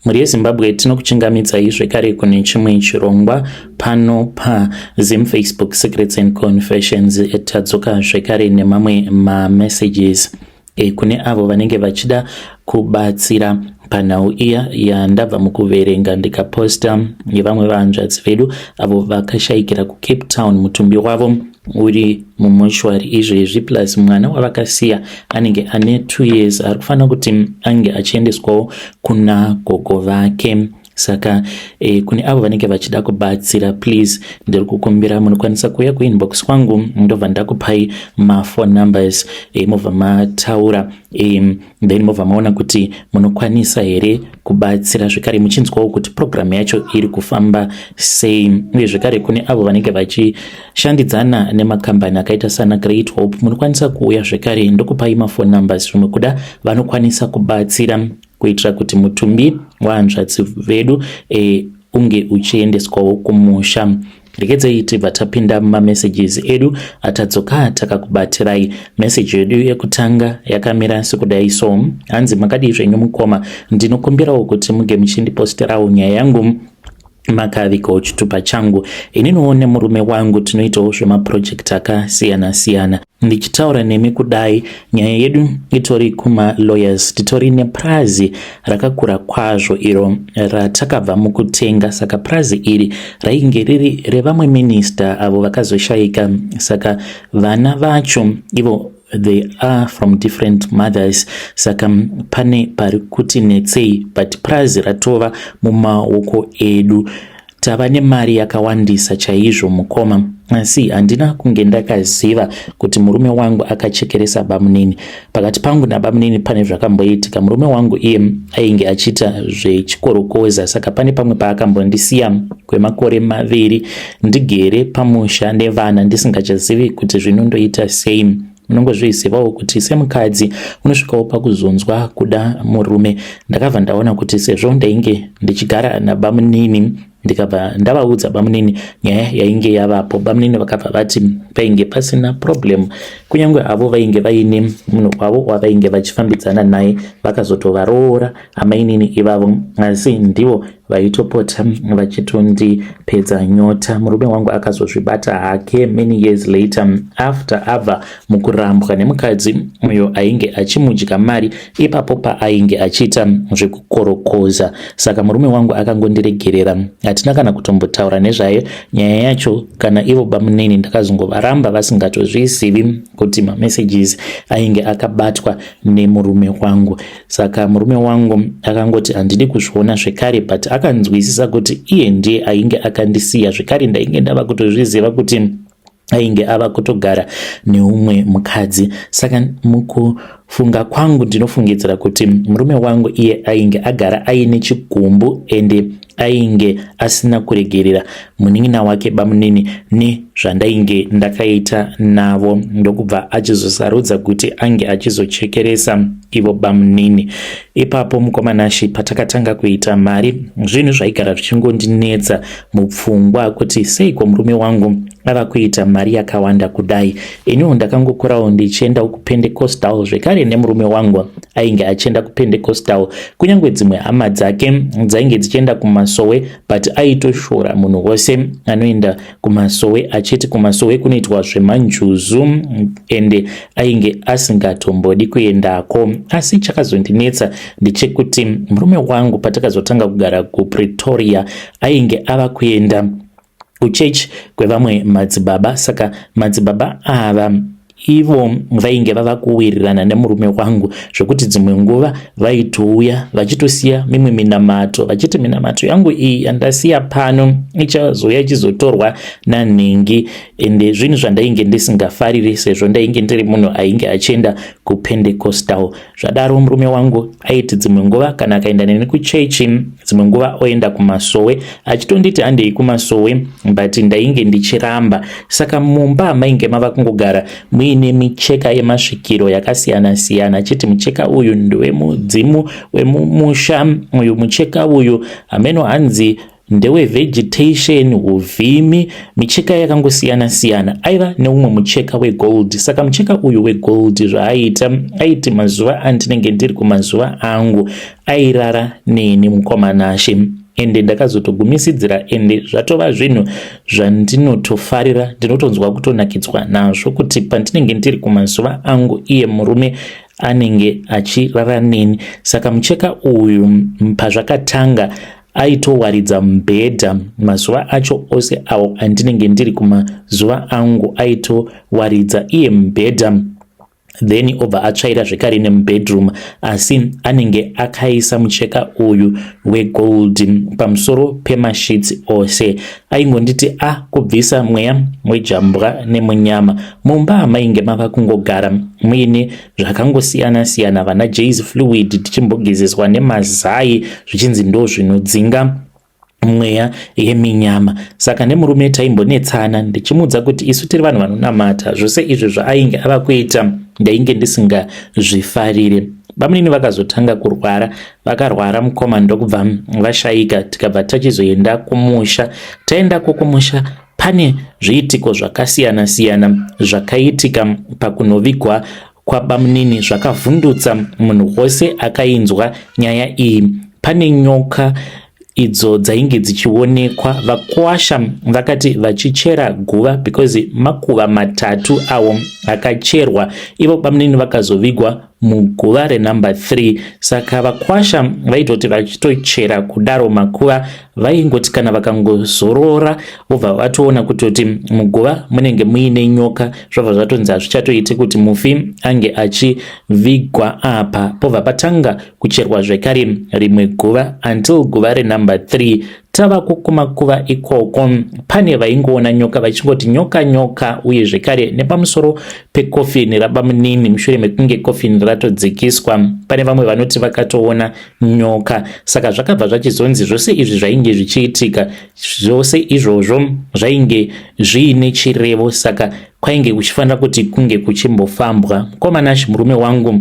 Mhuri yeZimbabwe, tinokuchingamidzai zvekare kune chimwe chirongwa pano paZim Facebook Secrets and Confessions. Tadzoka zvekare nemamwe mamessages kune avo vanenge vachida kubatsira panhau iya yandabva mukuverenga ndikaposta yevamwe vahanzvadzi vedu avo vakashayikira kuCape Town. Mutumbi wavo uri mumoshwari izvezvi, plus mwana wavakasiya anenge ane 2 years ari kufanira kuti ange achiendeswawo kuna gogo vake. Saka kune avo vanenge vachida kubatsira, please, ndiri kukumbira, munokwanisa kuuya kuinbox kwangu, ndobva ndakupai maphone numbers, mobva mataura, then mobva maona kuti munokwanisa here kubatsira, zvekare muchinzwawo kuti program yacho iri kufamba sei. Uye zvekare kune avo vanenge vachishandidzana nemakambani akaita sana Great Hope, munokwanisa kuuya zvekare, ndokupai maphone numbers, zvimwe kuda vanokwanisa kubatsira kuitira kuti mutumbi wahanzvadzi vedu unge uchiendeswawo kumusha. Regedzei tibva tapinda mumamessages edu atadzoka takakubatirai. Meseji yedu yekutanga yakamira sekudai so, hanzi, "Makadii zvenyu mukoma? Ndinokumbirawo kuti muge muchindiposterawo nyaya yangu makavigawo chitupa changu. Ininiwo nemurume wangu tinoitawo zvemaproject akasiyana-siyana. Ndichitaura nemi kudai, nyaya yedu itori kumalawyers. Titori nepurazi rakakura kwazvo iro ratakabva mukutenga. Saka purazi iri rainge riri revamwe minista avo vakazoshayika. Saka vana vacho ivo, they are from different mothers, saka pane pari kuti netsei, but purazi ratova mumaoko edu. Tava nemari yakawandisa chaizvo mukoma, asi handina kunge ndakaziva kuti murume wangu akachekeresa bamunini. Pakati pangu nabamunini pane zvakamboitika. Murume wangu iye ainge achiita zvechikorokoza, saka pane pamwe paakambondisiya kwemakore 2 ndigere pamusha nevana, ndisingachazivi kuti zvinondoita sei. Munongozvizivawo kuti semukadzi unosvikawo pakuzonzwa kuda murume. Ndakabva ndaona kuti sezvo ndainge ndichigara nabamunini, ndikabva ndavaudza bamunini nyaya yainge yavapo. Bamunini vakabva vati painge pasina problem, kunyange avo vainge vaine munhu wavo wavainge vachifambidzana naye, vakazotovaroora amainini ivavo, asi ndivo vaitopota vachitondipedza nyota. Murume wangu akazozvibata hake many years later, after abva mukurambwa nemukadzi uyo ainge achimudya mari ipapo paainge achiita zvekukorokoza. Saka murume wangu akangondiregerera, hatina kana kutombotaura nezvayo nyaya yacho. Kana ivo bamunini ndakazongovaramba vasingatozvizivi kuti mamessages ainge akabatwa nemurume wangu. Saka murume wangu akangoti handidi kuzviona zvekare, but akanzwisisa kuti iye ndiye ainge akandisiya. Zvekare ndainge ndava kutozviziva kuti ainge ava kutogara neumwe mukadzi. Saka mukufunga kwangu ndinofungidzira kuti murume wangu iye ainge agara aine chigumbu, ende ainge asina kuregerera munin'ina wake bamunini nezvandainge ndakaita navo, ndokubva achizosarudza kuti ange achizochekeresa ivo bamunini ipapo. Mukoma Nashi, patakatanga kuita mari, zvinhu zvaigara zvichingondinetsa mupfungwa kuti seiko murume wangu ava kuita mari yakawanda kudai. Iniwo ndakangokurawo ndichienda kuPentecostal, zvekare nemurume wangu ainge achienda kuPentecostal, kunyange dzimwe hama dzake dzainge dzichienda kumasowe, but aitoshora munhu wose anoenda kumasowe, achiti kumasowe kunoitwa zvemanjuzu, ende ainge asingatombodi kuendako. Asi chakazondinetsa ndechekuti murume wangu patakazotanga kugara kuPretoria, ainge ava kuenda kuchechi kwevamwe madzibaba. Saka madzibaba ava ivo vainge vava kuwirirana nemurume wangu, zvekuti dzimwe nguva vaitouya vachitosiya mimwe minamato, vachiti minamato yangu iyi yandasiya pano ichazouya ichizotorwa nanhingi. Ende zvinhu zvandainge ndisingafariri, sezvo ndainge ndiri munhu ainge achienda kuPentecostal. Zvadaro, murume wangu aiti dzimwe nguva kana akaenda neni kuchechi, dzimwe nguva oenda kumasowe, achitonditi handei kumasowe, but ndainge ndichiramba. Saka mumba mainge mava kungogara muine micheka yemasvikiro yakasiyana-siyana, achiti mucheka uyu ndewemudzimu wemumusha uyu, mucheka uyu hameno hanzi. Ndewevegetation, uvhimi, micheka yakangosiyana siyana. Aiva neumwe mucheka wegold. Saka mucheka uyu wegold, zvaaiita, aiti mazuva andinenge ndiri kumazuva angu airara neni, mukomanashe. Ende ndakazotogumisidzira, ende zvatova zvinhu zvandinotofarira, ndinotonzwa kutonakidzwa nazvo kuti pandinenge ndiri kumazuva angu iye murume anenge achirara neni. Saka mucheka uyu, pazvakatanga aitowaridza mubhedha mazuva acho ose awo andinenge ndiri kumazuva angu. Aitowaridza iye mubhedha, then obva atsvaira zvekare nemubedroom, asi anenge akaisa mucheka uyu wegold pamusoro pemasheets ose. Aingonditi a kubvisa mweya wejambwa nemunyama. Mumba mainge mava kungogara muine zvakangosiyana siyana, vana Jeyes Fluid, tichimbogezeswa nemazai, zvichinzi ndo zvinodzinga mweya yeminyama. Saka nemurume taimbonetsana, ndichimuudza kuti isu tiri vanhu vanonamata. Zvose izvi zvaainge ava kuita ndainge ndisingazvifarire. Bamunini vakazotanga kurwara. Vakarwara, mukoma, ndokubva vashayika. Tikabva tachizoenda kumusha. Taendako kumusha, pane zviitiko zvakasiyana siyana zvakaitika pakunovigwa kwabamunini zvakavhundutsa munhu wose akainzwa nyaya iyi. Pane nyoka idzo dzainge dzichionekwa. Vakwasha vakati vachichera guva, because makuva matatu awo akacherwa, ivo bamunini vakazovigwa muguva renumber 3. Saka vakwasha vaitoti vachitochera kudaro makuva, vaingoti kana vakangozorora vobva vatoona kutoti muguva munenge muine nyoka. Zvobva zvatonzi hazvichatoiti kuti mufi ange achivigwa apa. Pobva patanga kucherwa zvekare rimwe guva until guva renumber 3. Tavako kumakuva ikoko, pane vaingoona nyoka, vachingoti nyoka, nyoka. Uye zvekare nepamusoro pekofini rabamunini, mushure mekunge kofini ratodzikiswa, pane vamwe vanoti vakatoona nyoka. Saka zvakabva zvachizonzi zvose izvi zvainge zvichiitika, zvose izvozvo zvainge zviine chirevo, saka kwainge kuchifanira kuti kunge kuchimbofambwa. Mukomanashi, murume wangu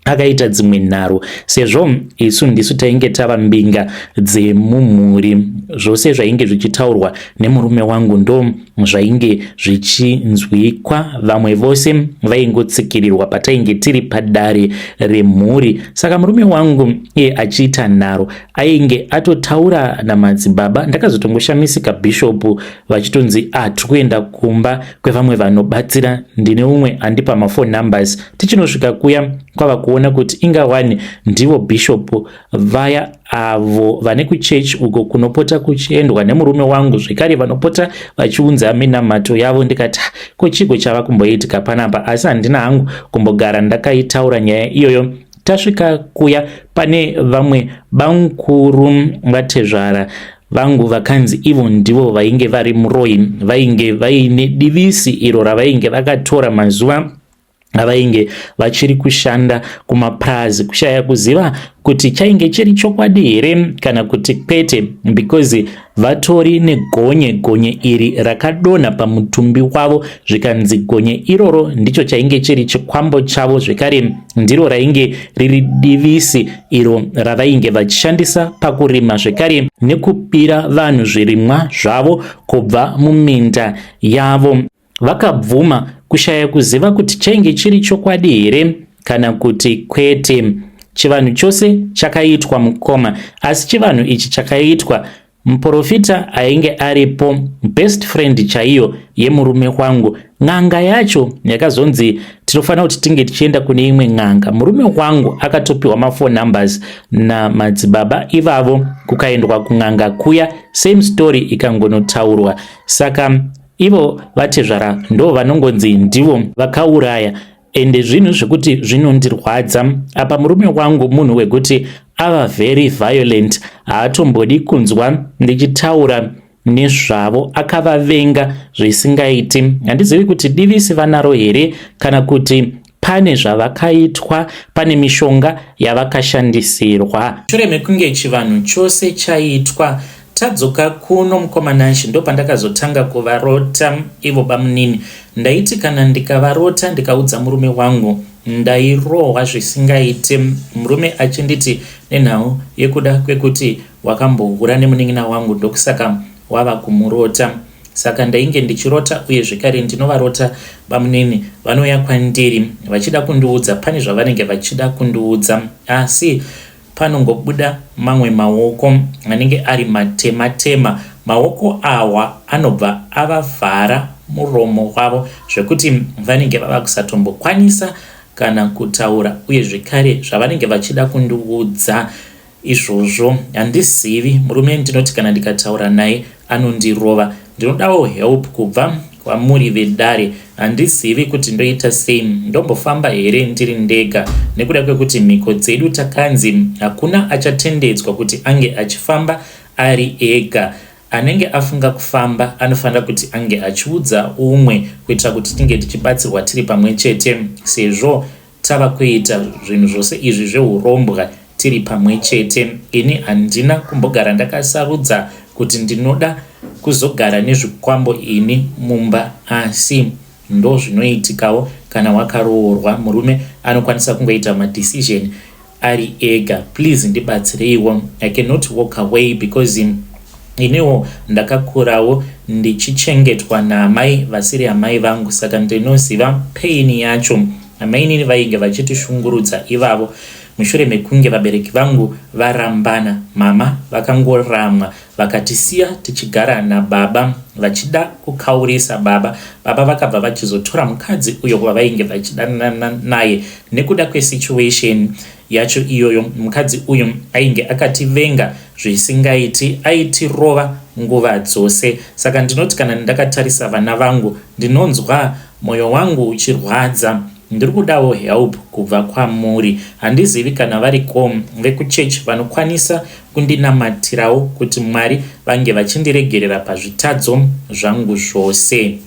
akaita dzimwe nharo, sezvo isu ndisu tainge tava mbinga dzemumhuri. Zvose zvainge zvichitaurwa nemurume wangu ndo zvainge zvichinzwikwa, vamwe vose vaingotsikirirwa patainge tiri padare remhuri. Saka murume wangu iye achiita nharo, ainge atotaura namadzibaba. Ndakazotongoshamisika bhishopu vachitonzi, "Ah, tiri kuenda kumba kwevamwe vanobatsira, ndine umwe andipa maphone numbers." Tichinosvika kuya, kwava kuona kuti ingawani ndivo bhishopu vaya avo vane kuchechi uko kunopota kuchiendwa nemurume wangu, zvekare vanopota vachiunza minamato yavo. Ndikati, "Ko chiko chava kumboitika panapa?" Asi handina hangu kumbogara ndakaitaura nyaya iyoyo. Tasvika kuya, pane vamwe bamukuru vatezvara vangu vakanzi ivo ndivo vainge vari muroyi, vainge vaine divisi iro ravainge vakatora mazuva avainge vachiri kushanda kumapurazi. Kushaya kuziva kuti chainge chiri chokwadi here kana kuti kwete, because vatori negonye, gonye iri rakadonha pamutumbi wavo, zvikanzi gonye iroro ndicho chainge chiri chikwambo chavo, zvekare ndiro rainge riri divisi iro ravainge vachishandisa pakurima, zvekare nekubira vanhu zvirimwa zvavo kubva muminda yavo. Vakabvuma. Kushaya kuziva kuti chainge chiri chokwadi here kana kuti kwete. Chivanhu chose chakaitwa, mukoma, asi chivanhu ichi chakaitwa, muprofita ainge aripo, best friend chaiyo yemurume wangu. N'anga yacho yakazonzi tinofanira kuti tinge tichienda kune imwe n'anga. Murume wangu akatopiwa maphone numbers namadzibaba ivavo. Kukaendwa kun'anga kuya, same story ikangonotaurwa. Saka ivo vatezvara ndo vanongonzi ndivo vakauraya. Ende zvinhu zvekuti zvinondirwadza apa, murume wangu munhu wekuti ava very violent, haatombodi kunzwa ndichitaura nezvavo, akavavenga zvisingaiti. Handizivi kuti divisi vanaro here kana kuti pane zvavakaitwa, pane mishonga yavakashandisirwa. Shure mekunge chivanhu chose chaitwa, tadzoka kuno, mukomanashi, ndo pandakazotanga kuvarota ivo bamunini. Ndaiti kana ndikavarota ndikaudza murume wangu, ndairohwa zvisingaiti, murume achinditi nenhau yekuda kwekuti wakambohura nemunin'ina wangu ndokusaka wava kumurota. Saka ndainge ndichirota uye zvekare ndinovarota bamunini vanouya kwandiri vachida kundiudza pane zvavanenge vachida kundiudza asi panongobuda mamwe maoko anenge ari matema tema. Maoko awa anobva avavhara muromo wavo zvekuti vanenge vava kusatombokwanisa kana kutaura uye zvekare zvavanenge vachida kundiudza Izvozvo handizivi murume ndinoti kana ndikataura naye anondirova. Ndinodawo help kubva kwamuri vedare handizivi kuti ndoita sei ndombofamba here ndiri ndega nekuda kwekuti mhiko dzedu takanzi hakuna achatendedzwa kuti ange achifamba ari ega. Anenge afunga kufamba anofanira kuti ange achiudza umwe kuitira kuti tinge tichibatsirwa tiri pamwe chete sezvo Tava kuita zvinhu zvose izvi zvehurombwa tiri pamwe chete. Ini handina kumbogara ndakasarudza kuti ndinoda kuzogara nezvikwambo ini mumba asi ndozvinoitikawo kana wakaroorwa. Murume anokwanisa kungoita madecision ari ega. Please ndibatsireiwo. I cannot walk away because iniwo ndakakurawo ndichichengetwa naamai vasiri amai vangu saka ndinoziva pain yacho. Amainini vainge vachitishungurudza ivavo mushure mekunge vabereki vangu varambana. Mama vakangoramwa vakatisiya tichigara nababa vachida kukaurisa baba. Baba vakabva vachizotora mukadzi uyo wavainge vachidanana naye nekuda kwesituation yacho iyoyo. Mukadzi uyu ainge akativenga zvisingaiti aitirova nguva dzose. Saka ndinoti kana ndakatarisa vana vangu ndinonzwa moyo wangu uchirwadza. Ndiri kudawo help kubva kwamuri. Handizivi kana variko vekuchurch vanokwanisa kundinamatirawo kuti Mwari vange vachindiregerera pazvitadzo zvangu zvose.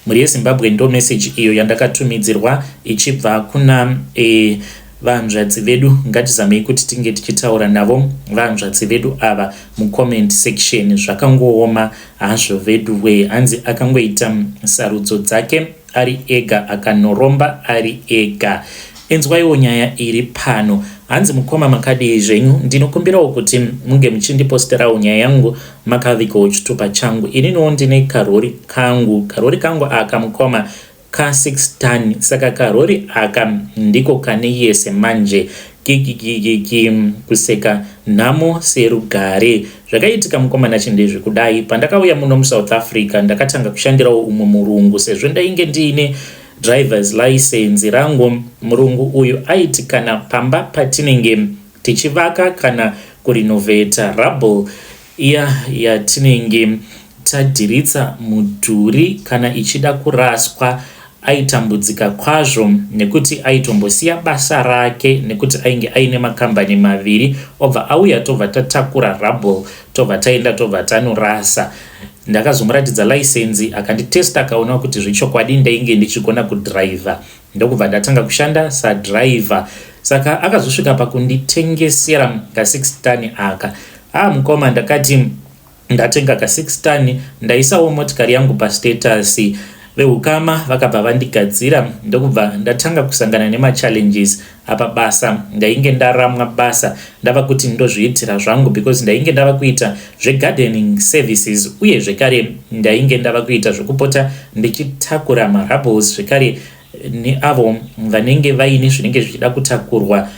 Mhuri yeZimbabwe ndo message iyo yandakatumidzirwa ichibva kuna e, vanzvadzi vedu. Ngatizamei kuti tinge tichitaura navo vanzvadzi vedu ava mucomment section. Zvakangooma hazvo veduwee, hanzi akangoita sarudzo dzake ari ega akanoromba ari ega. Inzwaiwo nyaya iri pano. Hanzi mukoma makadii zvenyu ndinokumbirawo kuti munge muchindiposterawo nyaya yangu makavigawo chitupa changu. Ininiwo ndine karori kangu. Karori kangu aka mukoma ka 6 ton saka karori aka ndiko kane yese manje. Kikikikiki kuseka nhamo serugare. Zvakaitika mukoma Nashe ndezvekudai pandakauya muno muSouth Africa ndakatanga kushandirawo umwe murungu sezvo ndainge ndiine drivers license rangu. Murungu uyu aiti kana pamba patinenge tichivaka kana kurinovheta rubble iya yatinenge tadhiritsa mudhuri kana ichida kuraswa aitambudzika kwazvo nekuti aitombosiya basa rake nekuti ainge aine makambani maviri obva auya tobva tatakura rubble tobva taenda tobva tanorasa. Ndakazomuratidza license akanditesta akaona kuti zvechokwadi ndainge ndichigona kudriver ndokubva ndatanga kushanda sadriver. Saka akazosvika pakunditengesera ka6 tani aka. Ah mukoma ndakati ndatenga ka6 tani ndaisawo motikari yangu pastatus. Vehukama vakabva vandigadzira ndokubva ndatanga kusangana nemachallenges apa basa ndainge ndaramwa basa ndava kuti ndozviitira zvangu because ndainge ndava kuita zvegardening services uye zvekare ndainge ndava kuita zvekupota ndichitakura marubbles zvekare neavo vanenge vaine zvinenge zvichida kutakurwa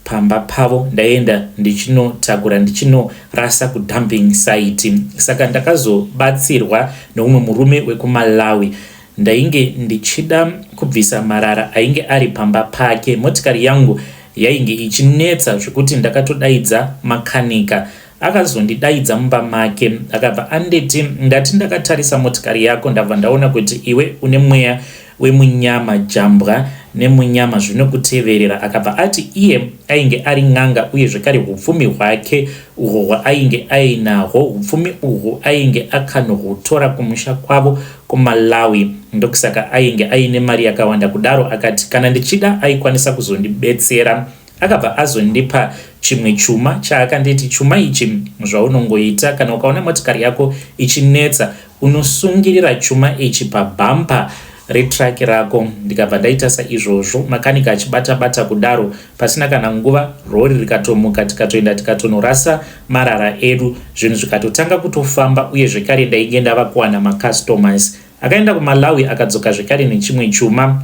pamba pavo ndaienda ndichinotakura ndichinorasa kudumping site saka ndakazobatsirwa neumwe murume wekuMalawi Ndainge ndichida kubvisa marara ainge ari pamba pake. Motikari yangu yainge ichinetsa zvekuti ndakatodaidza makanika. Akazondidaidza mumba make akabva anditi, Ndati ndakatarisa motikari yako ndabva ndaona kuti iwe une mweya wemunyama jambwa nemunyama zvinokuteverera. Akabva ati iye ainge ari n'anga uye zvekare hupfumi hwake uhwo hwaainge ainahwo hupfumi uhwu ainge akanohutora kumusha kwavo kuMalawi ndokusaka ainge aine mari yakawanda kudaro akati kana ndichida aikwanisa kuzondibetsera. Akabva azondipa chimwe chuma chaakanditi chuma ichi zvaunongoita kana ukaona motikari yako ichinetsa unosungirira chuma ichi pabhampa retruck rako. Ndikabva ndaita saizvozvo, makanika achibata bata kudaro. Pasina kana nguva rori rikatomuka tikatoenda tikatonorasa marara edu, zvinhu zvikatotanga kutofamba uye zvekare ndainge ndava kuwana macustomers. Akaenda kuMalawi akadzoka zvekare nechimwe chuma.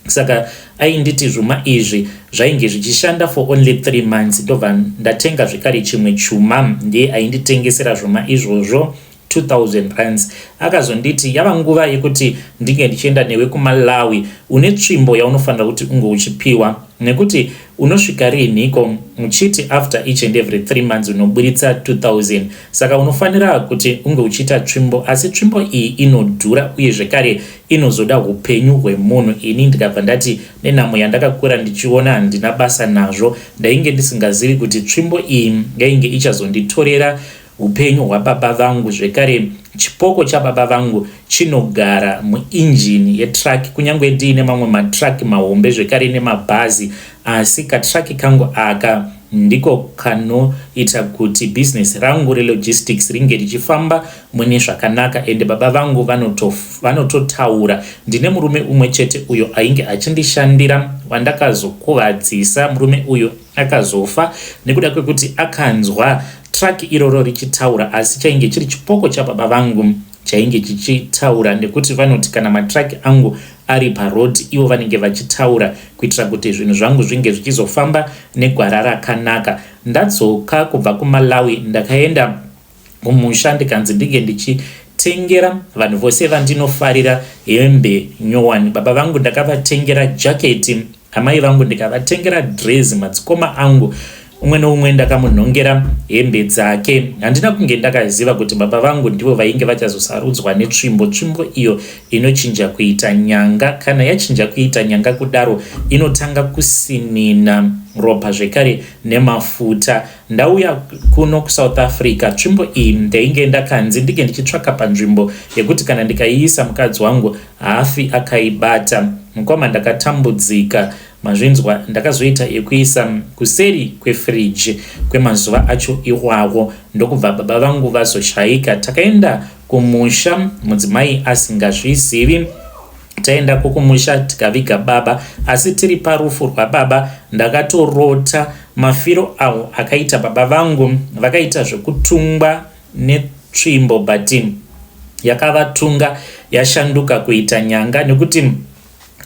Saka ainditi zvuma izvi zvainge zvichishanda for only 3 months, ndobva ndatenga zvekare chimwe chuma. Ndiye ainditengesera zvuma izvozvo 2000 rands. Akazonditi yava nguva yekuti ndinge ndichienda newe kuMalawi, une tsvimbo yaunofanira kuti unge uchipiwa, nekuti unosvika riinhiko uchiti after each and every 3 months unoburitsa 2000? Saka unofanira kuti unge uchiita tsvimbo, asi tsvimbo iyi inodhura uye zvekare inozoda upenyu hwemunhu. Ini ndikabva ndati nenhamo yandakakura ndichiona handina basa nazvo. Ndainge ndisingazivi kuti tsvimbo iyi yainge ichazonditorera upenyu hwababa vangu. Zvekare chipoko chababa vangu chinogara muinjini yetruck. Kunyange ndiine mamwe matruck mahombe zvekare nemabhazi, asi katruck kangu aka ndiko kanoita kuti bhizinesi rangu relogistics ringe richifamba mune zvakanaka. Ende baba vangu vanototaura. Ndine murume umwe chete uyo ainge achindishandira wandakazokuvadzisa. Murume uyu akazofa nekuda kwekuti akanzwa truck iroro richitaura, asi chainge chiri chipoko chababa vangu chainge chichitaura, nekuti vanoti kana matruck angu ari paroad ivo vanenge vachitaura kuitira kuti zvinhu zvangu zvinge zvichizofamba negwara rakanaka. Ndadzoka kubva kuMalawi, ndakaenda kumusha ndikanzi ndinge ndichitengera vanhu vose vandinofarira hembe nyowani. Baba vangu ndakavatengera jaketi, amai vangu ndikavatengera drezi, madzikoma angu umwe neumwe ndakamunhongera hembe dzake. Handina kunge ndakaziva kuti baba vangu ndivo vainge vachazosarudzwa netsvimbo, tsvimbo iyo inochinja kuita nyanga. Kana yachinja kuita nyanga kudaro, inotanga kusinina ropa zvekare nemafuta. Ndauya kuno kuSouth Africa, tsvimbo iyi ndainge ndakanzi ndinge ndichitsvaka panzvimbo yekuti kana ndikaiisa mukadzi wangu haafi akaibata. Mukoma, ndakatambudzika, mazvinzwa. Ndakazoita yekuisa kuseri kwefiriji kwemazuva acho iwawo, ndokubva baba vangu vazoshaika. Takaenda kumusha mudzimai asingazvizivi. Taendako kumusha tikaviga baba, asi tiri parufu rwababa ndakatorota mafiro awo akaita baba vangu. Vakaita zvekutungwa netsvimbo, but yakavatunga yashanduka kuita nyanga, nekuti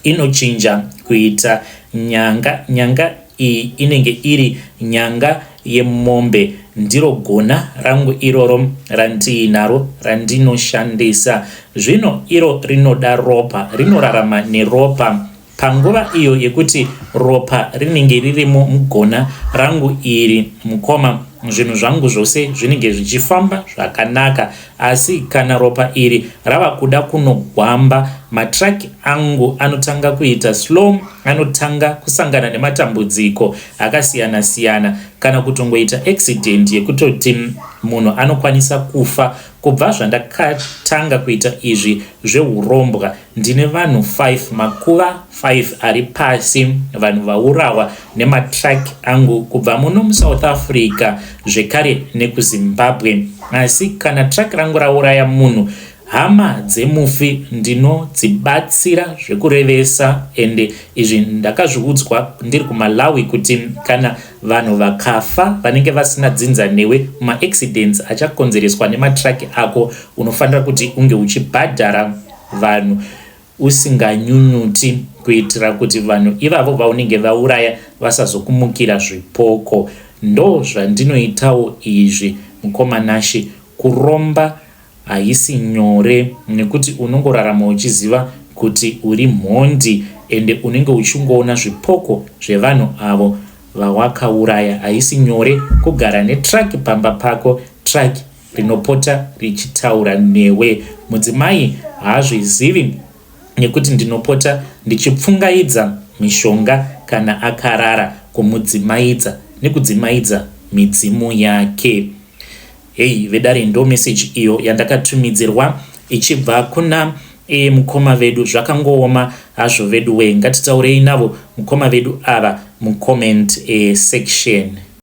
inochinja kuita nyanga. Nyanga iyi inenge iri nyanga yemombe. Ndiro gona rangu iroro randiinaro randinoshandisa. Zvino iro rinoda ropa, rinorarama neropa. Panguva iyo yekuti ropa rinenge ririmo mugona rangu iri, mukoma, zvinhu zvangu zvose zvinenge zvichifamba zvakanaka. Asi kana ropa iri rava kuda kunogwamba, matruck angu anotanga kuita slow, anotanga kusangana nematambudziko akasiyana siyana, kana kutongoita accident yekutoti munhu anokwanisa kufa. Kubva zvandakatanga kuita izvi zveurombwa, ndine vanhu 5, makuva 5 ari pasi, vanhu vaurawa nematruck angu kubva muno muSouth Africa zvekare nekuZimbabwe. Asi kana truck rangu rauraya munhu, hama dzemufi ndinodzibatsira zvekurevesa. Ende izvi ndakazviudzwa ndiri kuMalawi kuti kana vanhu vakafa vanenge vasina dzinza newe, maaccidents achakonzereswa nematruck ako, unofanira kuti unge uchibhadhara vanhu usinganyunyuti, kuitira kuti vanhu ivavo vaunenge vauraya vasazokumukira zvipoko. Ndo zvandinoitawo izvi, mukoma Nashi. Kuromba haisi nyore nekuti unongorarama uchiziva kuti uri mhondi, ende unenge uchingoona zvipoko zvevanhu avo vawakauraya. Haisi nyore kugara netruck pamba pako, truck rinopota richitaura newe. Mudzimai haazvizivi nekuti ndinopota ndichipfungaidza mishonga kana akarara, kumudzimaidza nekudzimaidza midzimu yake. Hei vedare, ndo message iyo yandakatumidzirwa ichibva kuna mukoma vedu. Zvakangooma hazvo vedu wee. Ngatitaurei navo mukoma vedu ava mucomment section.